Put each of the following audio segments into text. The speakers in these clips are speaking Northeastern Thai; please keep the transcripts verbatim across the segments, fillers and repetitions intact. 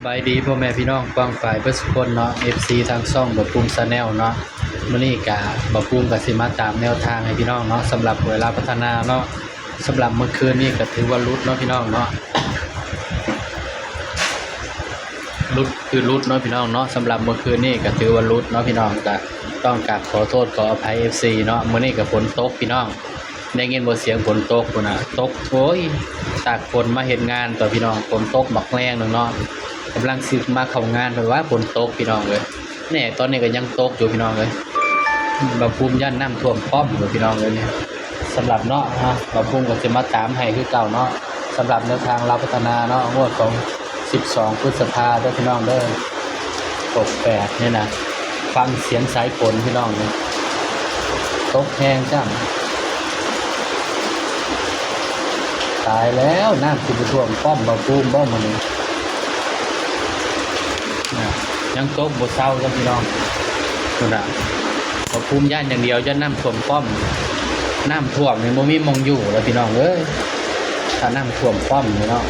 สบายดีพ่อแม่พี่น้องป้องปายเบิดสุคนเนาะ เอฟซี ทางช่องบ่าวปุ้ม Channel เนาะ มื้อนี้กะบ่าวปุ้มกะสิมาตามแนวทางให้พี่น้องเนาะ สำหรับหวยลาวพัฒนาเนาะ สำหรับเมื่อคืนนี้กะถือว่าหลุดเนาะพี่น้องเนาะ หลุดคือหลุดเนาะพี่น้องเนาะ สำหรับเมื่อคืนนี้กะถือว่าหลุดเนาะพี่น้อง กะต้องกราบขอโทษขออภัย เอฟซี เนาะ มื้อนี้กะฝนตกพี่น้อง ได้ยินบ่เสียงฝนตกพู้นน่ะ ตก โอ้ย ตากฝนมาเฮ็ดงานตั๊วพี่น้อง ฝนตกบักแฮงหนึ่งเนาะ กำลังสิมาเข้างาน เพิ่นว่าฝนตกพี่น้องเอ้ย แน่ ตอนนี้กะยังตกอยู่พี่น้องเอ้ย บ่าวปุ้มย้านน้ำท่วมป้อมอยู่พี่น้องเอ้ยเนี่ย สำหรับเนาะ ฮะ บ่าวปุ้มกะสิมาตามให้คือเก่าเนาะ สำหรับแนวทางลาวพัฒนาเนาะ งวดของ สิบสอง พฤษภาเด้อพี่น้องเด้อ หกแปด นี่นะ ฟังเสียงสายฝนพี่น้องนี่ ตกแฮงจ้ำ ตายแล้ว น้ำสิบ่ท่วมป้อมบ่าวปุ้มบ่มื้อนี้ นะ ยังตกบ่เซาจ้ะพี่น้อง พู้นน่ะ บ่าวปุ้มย้านอย่างเดียว ย้านน้ำท่วมป้อม น้ำท่วมนี่บ่มีหม่องอยู่แล้วพี่น้องเอ้ย ถ้าน้ำท่วมป้อมนี่เนาะ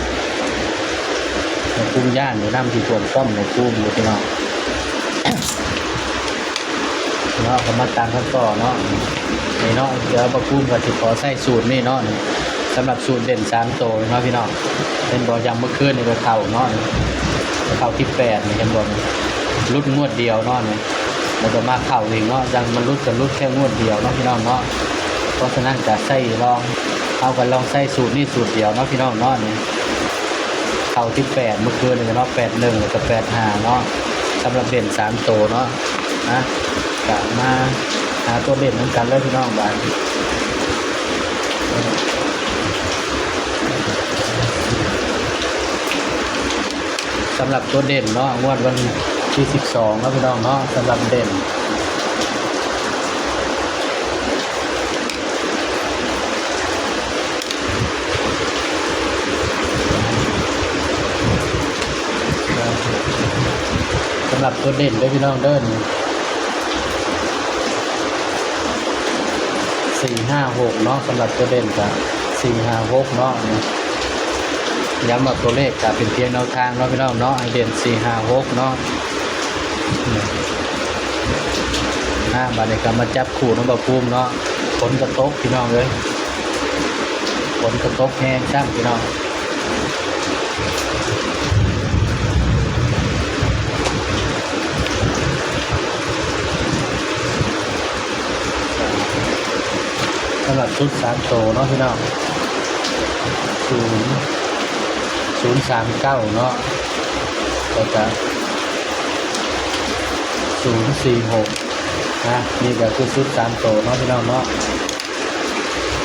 บ่าวปุ้มย้านอยู่ น้ำสิท่วมป้อมบ่าวปุ้มอยู่พี่น้อง เนาะ กะมาตามกันต่อเนาะ นี่เนาะ เดี๋ยวบ่าวปุ้มกะสิขอใส่สูตรนี่เนาะ สำหรับสูตรเด่นสามโตเนาะพี่น้อง เห็นบ่ อย่างเมื่อคืนนี่กะเข้าเนาะ เข้าที่แปดนี่ เห็นบ่ หลุดงวดเดียวเนาะนี่ แล้วกะมาเข้าอีกเนาะ อย่างมันหลุดกะหลุดแค่งวดเดียวเนาะพี่น้องเนาะ เพราะฉะนั้นกะใส่ลอง เฮากะลองใส่สูตรนี่สูตรเดียวเนาะพี่น้องเนาะนี่ เข้าที่แปดเมื่อคืนนี่เนาะ แปดหนึ่ง แล้วกะแปดห้าเนาะ สำหรับเด่นสามโตเนาะ นะ กะมาหาตัวเด่นนำกันเลยพี่น้องบาดนี้ สำหรับตัวเด่นเนาะ งวดวันที่ สิบสอง เนาะพี่น้องเนาะ สำหรับเด่น สำหรับตัวเด่นเด้อพี่น้องเด้อ สี่ห้าหก เนาะ สำหรับตัวเด่นกะ สี่ห้าหก เนาะ ย้ำว่าตัวเลขกะเป็นเพียงแนวทางเนาะพี่น้องเนาะ ให้เด่น สี่ห้าหก เนาะ อ่า บาดนี้กะมาจับคู่เนาะบ่าวปุ้มเนาะ ฝนกะตกพี่น้องเอ้ย ฝนกะตกแฮงจ้ำพี่น้อง สำหรับชุดสามโตเนาะพี่น้อง ศูนย์ ศูนย์สามเก้า เนาะ แล้วกะ ศูนย์สี่หก นะ นี่กะคือชุดสามโตเนาะพี่น้องเนาะ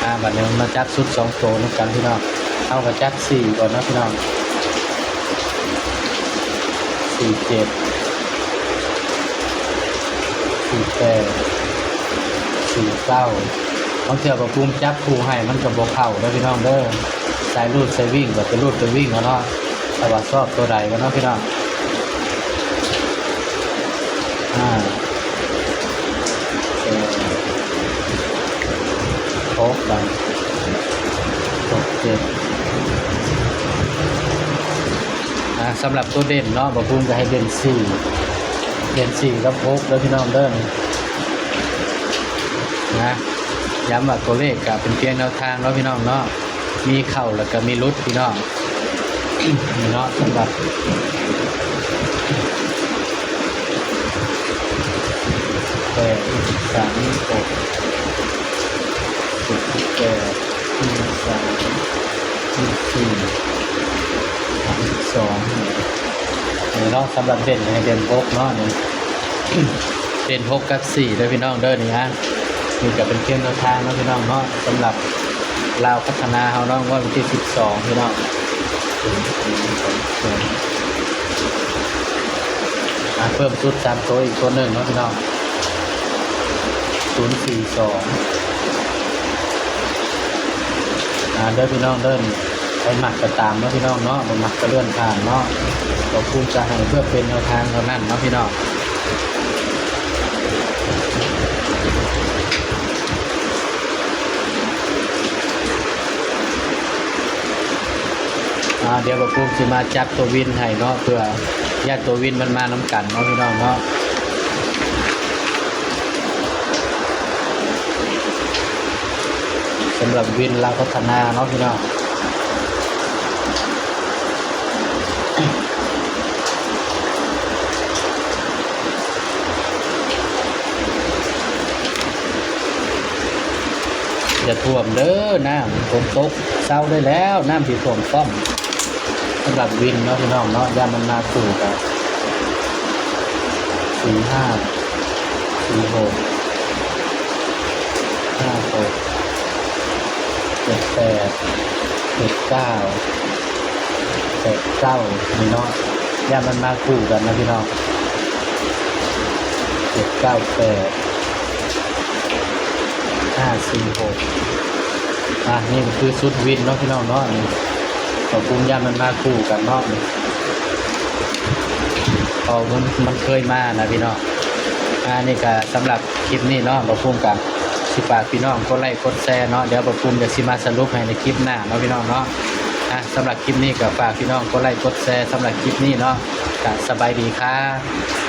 อ่า บาดนี้มาจับชุดสองโตนำกันพี่น้อง เฮากะจับสี่ก่อนเนาะพี่น้อง สี่เจ็ด สี่แปด สี่เก้า บางเทื่อบ่าวปุ้มจับคู่ให้มันกะบ่เข้าเด้อพี่น้องเด้อ สายรูดสายวิ่งกะไปรูดไปวิ่งเอาเนาะ แต่ว่าชอบตัวใดกะเนาะพี่น้อง อ่า เอ่อ หก บาด หกเจ็ด อ่า สำหรับตัวเด่นเนาะ บ่าวปุ้มกะให้เด่นสี่ เด่นสี่กับหกเด้อพี่น้องเด้อ นะ ย้ำว่าตัวเลขกะเป็นเพียงแนวทางเนาะพี่น้องเนาะ มีเข้าแล้วกะมีหลุดพี่น้อง นี่เนาะ สำหรับ แปด สาม หก เจ็ด แปด สาม สี่ สาม สอง นี่เนาะ สำหรับเด่นให้เด่นหกเนาะนี่ เด่นหกกับสี่เด้อพี่น้องเด้อ นี่ฮะ นี่กะเป็นเพียงแนวทางเนาะพี่น้องเนาะ สำหรับลาวพัฒนาเฮาเนาะ งวดวันที่ สิบสอง พี่น้อง อ่า เพิ่มชุดสามโตอีกตัวหนึ่งเนาะพี่น้อง ศูนย์สี่สอง อ่า เด้อพี่น้องเด้อ นี่ ใผมักกะตามเนาะพี่น้องเนาะ บ่มักกะเลื่อนผ่านเนาะ บ่าวปุ้มจะให้เพื่อเป็นแนวทางเท่านั้นเนาะพี่น้อง ส อ่า เดี๋ยวบ่าวภูมิสิมาจับตัววินให้เนาะ เพื่อย้านตัววินมันมานำกันเนาะพี่น้องเนาะ สำหรับวินลาวพัฒนาเนาะพี่น้อง อย่าท่วมเด้อ น้ำฝนตกเซาได้แล้ว น้ำสิท่วมป้อม สำหรับวินเนาะพี่น้องเนาะ ย้านมันมาคู่กัน สี่ห้า สี่หก ห้าหก เจ็ดแปด เจ็ดเก้า แปดเก้า นี่เนาะ ย้านมันมาคู่กันนะพี่น้อง เจ็ดเก้าแปด ห้าสี่หก อ่ะ นี่ก็คือชุดวินเนาะพี่น้องเนาะ นี่ บ่าวภูมิย้านมันมาคู่กันเนาะ นี่ เพราะมัน มันเคยมานะพี่น้อง อ่า นี่ก็สำหรับคลิปนี้เนาะ บ่าวภูมิก็สิฝากพี่น้องกดไลค์กดแชร์เนาะ เดี๋ยวบ่าวภูมิจะสิมาสรุปให้ในคลิปหน้าเนาะพี่น้องเนาะ อ่ะ สำหรับคลิปนี้ก็ฝากพี่น้องกดไลค์กดแชร์ สำหรับคลิปนี้เนาะ ก็สบายดีครับ